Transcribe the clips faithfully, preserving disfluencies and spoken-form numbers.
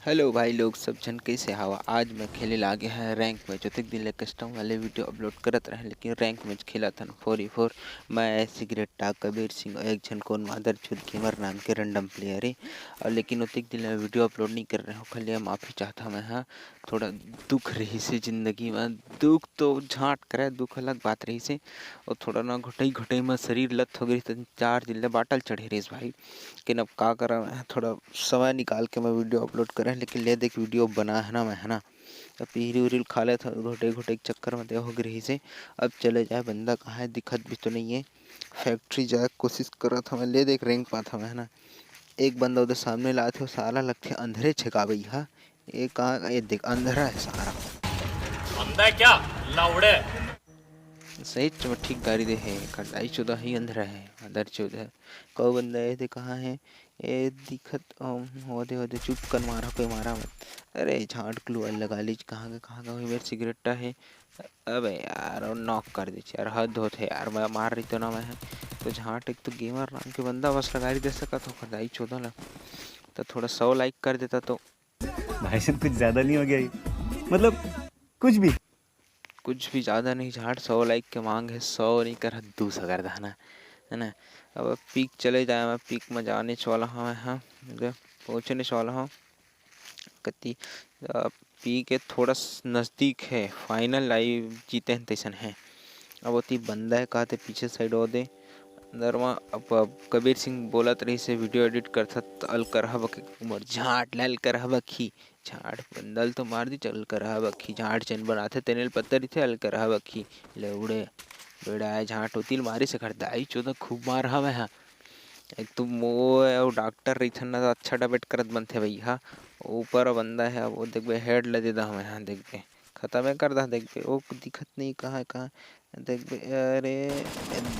Hello भाई लोग, सब झन कइसे हवा? आज मैं खेले लागे हैं रैंक मैच। ओतेक दिन ले कस्टम वाले वीडियो अपलोड करत रहें, लेकिन रैंक मैच खेलत हन, फोर वी फोर। मैं, सिगरेटा, कबीर सिंह, एक झन कोन मादर चोद गेमर नाम के रैंडम प्लेयर हे। और लेकिन ओतेक दिन ले वीडियो अपलोड नहीं कर रहे हो, खाली माफी चाहत हवं मैं, हाँ। थोड़ा दुख रहिसे जिंदगी में, दुख तो झांट करे, दुख अलग बात रहिसे। और थोड़ा ना घुटई घुटई में शरीर लत हो गई, तो चार दिन ले बाटल चढ़े रहिस भाई। लेकिन अब का करव, थोड़ा समय निकाल के मैं वीडियो अपलोड करे, लेकिन ले देख वीडियो बना है ना मैं, है ना। अब पीरी उरी खा लेत हव, घोटे घोटे के चक्कर में देह हो गे रहिसे। अब चले जाए, बंदा कहाँ है, दिखत भी तो नहीं है। फैक्ट्री जाए के कोशिश करत हवं, ले देख रेंग पात हवं, है ना। एक बंदा उधर सामने लात हे, साला लगथे अंधरे छेकावई हा। ये कहाँ, ये देख अंधरा है सारा। अंधा है क्या? लावड़े। सही में ठीक गारी दे हे, करदाई चोदा ही अंधरा है, अंधर चोदा है। कौ बंदा है, दे कहाँ है? ए दिखत, अम, ओदे, ओदे, चुप कर, मारा कोई मारा मत। अरे, झांट क्लू वाला लगा लीज, कहाँ का, कहाँ का हुई मेर सिगरेटा है। अबे यार, और नॉक कर दीज यार, हद होत है यार, मैं मार रही तो ना मैं है। तो झांट एक तो गेमर नाम के बंदा बस लगा रही दे सकत हो, करदाई चोदा ला। तो थोड़ा सौ लाइक कर देता तो। भाई साहब, कुछ ज्यादा नहीं हो गया ये? मतलब, कुछ भी। कुछ भी ज्यादा नहीं, झांट सौ लाइक के मांग है, सौ नहीं कर, दू सौ कर देना, है ना। अब पीक चले जाए, मैं पीक में जाने वाला हूँ, मैं, हाँ, पहुँचने वाला हूँ। कति, अ, पीक के थोड़ा स-, नजदीक है, फाइनल लाइव जीते हैं तैसन है। अब ओती बंदा है, कहते पीछे साइड ओदे अंदर में। अब, अब कबीर सिंह बोलत रहिसे, वीडियो एडिट करथस त अलकरहा बक-, मोर झांट ल अलकरहा बकही। झांट बंदल तो मार दी, चल कर हा बखी। झांट चन बनाथे, तेने ल पत्ता रहिथे, अल कर हा बखी। ले उड़े, बेड़ा आए झांट होती ल मारी से खर दाई चोदा खूब मार हवे हा। एक तो मो अउ डॉक्टर रहिथन ना, तो अच्छा डबेट करत बनथे भैया। ऊपर बंदा है, वो देखबे हेड ल दे दा हमें, हाँ देखबे, खतम कर दा, देखबे, वो दिखत नहीं कहाँ, कहाँ देखबे, अरे,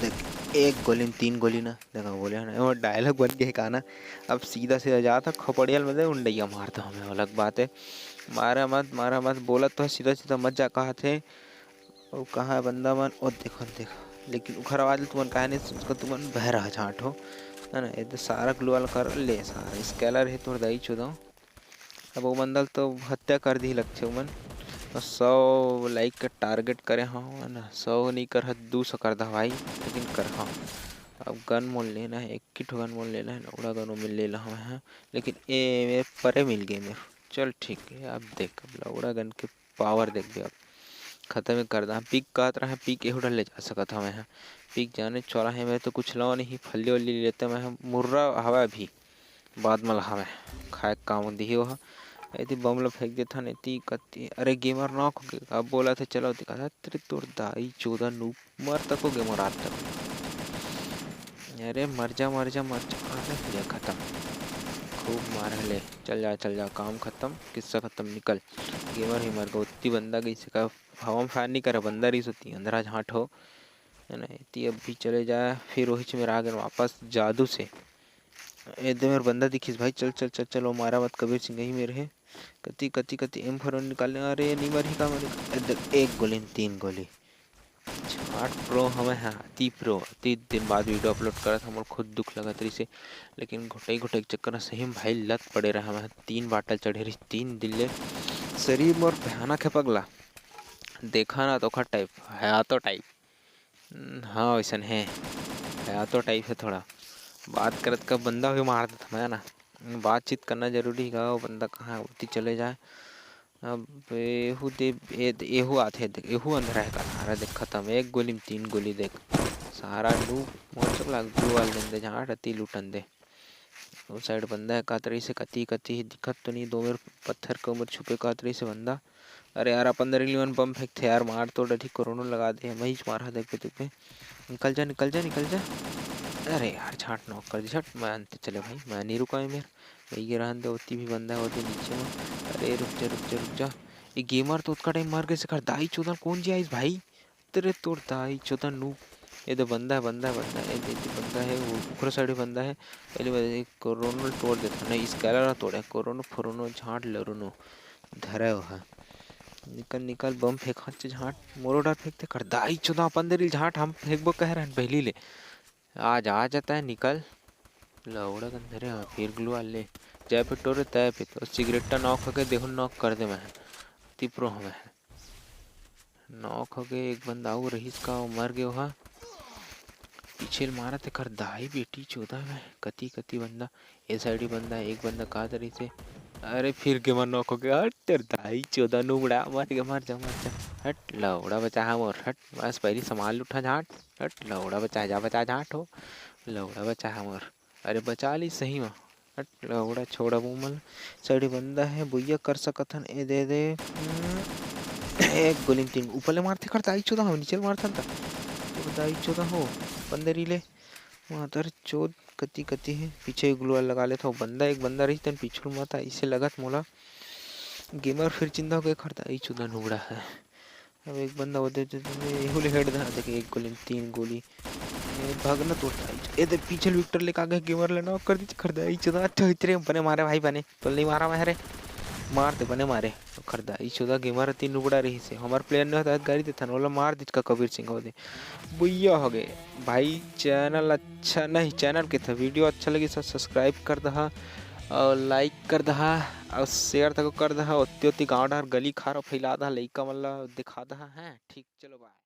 देख, एक गोली में तीन गोली ना, देखा, बोले ना, वो डायलॉग बन गया का ना। अब सीधा सीधा जाता खोपड़ियल में दे, उंडैया मारता हमें, अलग बात है। मारा मत, मारा मत, बोला तो सीधा सीधा मत जा, कहा थे। वो कहाँ है बंदा मन, वो देखो, देखो। लेकिन उखर आवाज तुमन काहे नहीं सुनत, तुमन बहरा झांट हो, है ना? ये तो सारा ग्लू वाला कर ले, सारा स्केलर है तोर दाई चोदो। अब वो बंदल तो हत्या कर दी लगथे उमन। तो सौ लाइक के टारगेट करे हव, है ना? सौ नहीं कर, दू सौ कर दा भाई, लेकिन कर हव। अब गन मोल लेना है, एक ही ठो गन मोल लेना है, लौड़ा गन में ले ला हमें, हाँ। लेकिन ए मेरे परे मिल गए मेरे। चल ठीक है, अब देख, अब लौड़ा गन के पावर देख बे अब। खतम ही कर दा। पीक कहत रहा, पीक एहू डर ले जा सकत हमें, हाँ। पीक जाने चौरा है, मैं तो कुछ लो नहीं, फल्ली वल्ली लेते मैं, हाँ। मुर्रा हवा अभी। बाद म लहावय, खाए के काम दिही ओहा। एती बम ल फेंक देथन, एती कति, अरे गेमर नॉक हो गे। अब बोलत हे चलो दिखा, तेरे तोर दाई चोदा नूब, मर तको गे मोर आज तक। अरे मर जा, मर जा, मर जा, अरे ले खतम। खूब मार हे ले, चल जा, चल जा, काम खतम, किस्सा खतम, निकल। गेमर ही मर गे, ओती बंदा कइसे का हवा में फायर नहीं करे, बंदा रहिस ओती, अंधरा झांट हो, है ना, एती अब भी चले जाए, फिर वही मेर आ गए वापस जादू से। ए दे मेर बंदा दिखिस भाई, चल, चल, चल, चल, ओ मारा मत, कबीर सिंह ही मेर हे। कति, कति, कति, एम फोर वन निकालने, अरे, नहीं मरही का मरही? ए देख, एक गोली न तीन गोली। झांट प्रो हमें, हाँ, अति प्रो, अति दिन बाद वीडियो अपलोड करत हव, मोर खुद दुख लगत रहिसे, लेकिन घोटई, घोटई के चक्कर में सही में भाई लत पड़े रहा, हमें तीन बाटल चढ़े रहिस, तीन दिन ले शरीर मोर भयानक है पगला, देखा ना तो ओखर टाइप, हयातो टाइप। हम्म, हाँ, वैसन हे। हयातो टाइप हे थोड़ा। बात करत का बंदा भी मार देत हमें ना। बातचीत करना जरूरी हे का? वो बंदा कहाँ है? ओती चले जाए। अब एहू दे, ए-, एहू आथे, देख, एहू अंधरा हे का? अरे देख, खतम। एक गोली में तीन गोली देख। सारा नूब मोर चकला ग्लू वाल दे दे, झांट अति लूटन दे। ओ साइड बंदा हे, कात रहिसे कति, कति हे, दिखत तो नहीं, दो मेर पत्थर के उमर छुपे कात रहिसे बंदा। अरे यार, अपन दरी लीवन बम फेंकथे यार, मार तो डरही, कोरोनो लगा दे, महीच मार हा, देख पे, देख पे। निकल जा, निकल जा, निकल जा। अरे यार, झांट नॉक कर दी, झट, मैं अंत चले भाई, मैं नहीं रुका हूँ मेर। वही गिरा दे, ओती भी बंदा हे, ओती नीचे में। अरे रुक जा, रुक जा, रुक जा। ये गेमर तो ओतका टाइम मर गए, से खर दाई चोदन कौन जी आइस भाई? तेरे तोर दाई चोदन नूब। ये दे बंदा हे, बंदा हे, बंदा हे, ये दे, ये दे बंदा हे, वो ओकरे साइड बंदा हे। पहले मैं एक कोरोनो तोड़ देता, नहीं, स्केलर तोड़े, कोरोनो, फोरोनो, झांट, लरोनो, धरे हो हा। निकल, निकल, बम फेंक, हच झांट, मोरो डर फेंकते कर, दाई चोदन अपन दरी झांट, हम फेंकबो कह रहे हैं पहली ले। आ जा, आ जाता है, निकल। लौड़ा के अंदर है, फिर ग्लू वाले। जय पे टोरे तय पे तो सिगरेट टा नॉक होके देहु नॉक कर दे मैं। तिपरो हमें नॉक हो गए। एक बंदा अउ रहीस का, वो मर गए। वहाँ पीछे ल मारा थे कर दाई बेटी चोदा में कति कति बंदा। ए साइड ही बंदा, एक बंदा का दरी से। अरे फिर गेमर नॉक हो गया। हट तेर दाई चोदा नुबड़ा, मर गया, मर जा, मर जा। हट लौड़ा बचा है मोर, हट। बस पहली सामान लुटा झाट। हट लौड़ा बचा, जा बचा झाट हो। लौड़ा बचा है मोर। अरे बचा ली सही में। हट लौड़ा छोड़ा वो मन। साइड बंदा है, भैया कर सकत हन, ए दे दे। हम्म, एक गोली में तीन ऊपर ले मारथे कर दाई चोदा हो, नीचे ले मारथन त। तो दाई चोदा हो, बंदरी ले। मातर चोद कति कति है, पीछे ग्लू वाल लगा लेथव। बंदा एक बंदा रही तन पीछू माता, इसे लगत मोला। गेमर फिर जिंदा हो गए, खरदा ई चोदा नुबड़ा है। अब एक बंदा वो दे, दे, दे, दे, एहू ले हेड दा, देख एक गोली में तीन गोली। ए, भागना तो उठा। ए दे पीछे विक्टर लेके आ गए, गेमर ले नॉक कर दी, खरदा ई चोदा। अच्छा इतने बने मारे भाई बने, तो नहीं मारा मैं रे। मार दे बने मारे। खरदा ई चोदा गेमर तीन नुबड़ा रही से, हमार प्लेयर ने होता गाड़ी देता ना, बोला मार दी का कबीर सिंह हो दे। बुइया हो गए भाई। चैनल अच्छा नहीं, चैनल के था वीडियो अच्छा लगी सब सब्सक्राइब कर दहा और लाइक कर दहा और शेयर तक कर दहा। ओत्ती ओत्ती गाँव डहर गली खार फैला दहा, लइका मन ला दिखा दहा। हैं ठीक, चलो बाय।